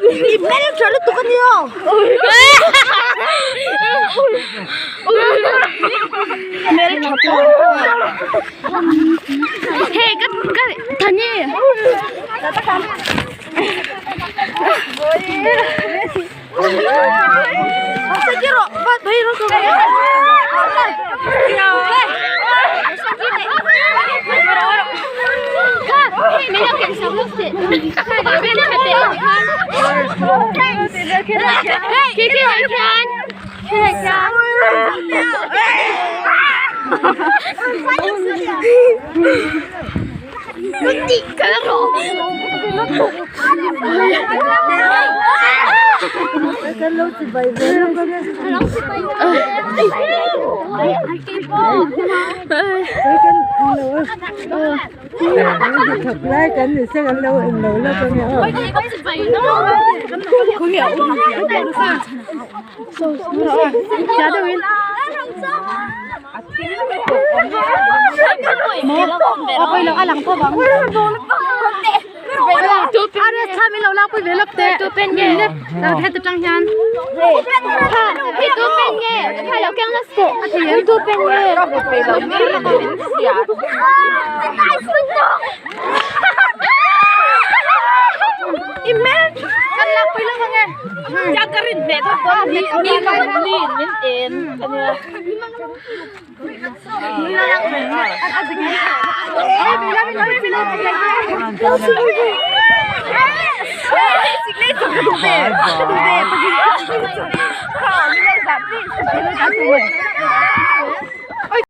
I hmeltha lutuk a nia. Hmeltha pawh. Hey ka ka thani. Kan lo chibai ve lawk ang e. Kei kan englo a hnathawk lai kan ni se kan lo englo lawk ang e aw.